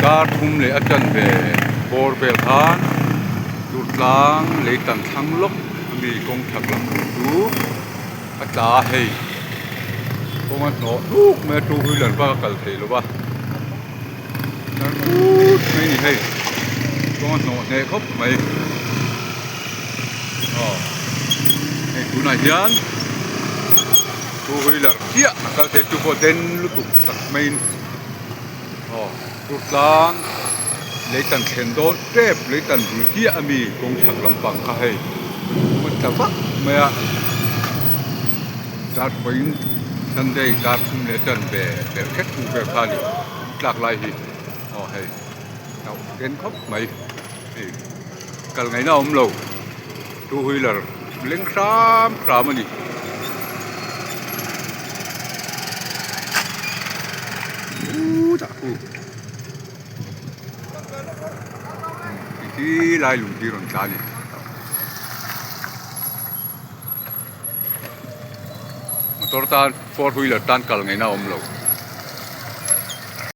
Kar thum leh a chanve bawr vel khan Durtlang lei tan thlang lawk ami kawng chhak lam tur chu a tla a hei. Kawng a hnawh hnuk mai a two wheeler bak a kal thei lo va. Tar put mai a ni hei. Kawng a hnawh hneh khawp mai. Aw hei tunah hian two wheeler chiah a kal thei chu pawh den lutuk tak maiin aw Durtlang lei tan thlen dawn tep lei tan bul chiah ami kawng chhak lampang kha hei a tla vak mai a darpawhin Sunday darthum leh a chanve ber khet hmuh vel kha a ni tlak lai hi aw hei hlauh den khawp mai hei. Kal ngaihna a awm lo two wheeler leng hram hram a ni. Ti lai lung hi rawn tla a ni. Motor tan four wheeler tan kal ngaihna a awm lo.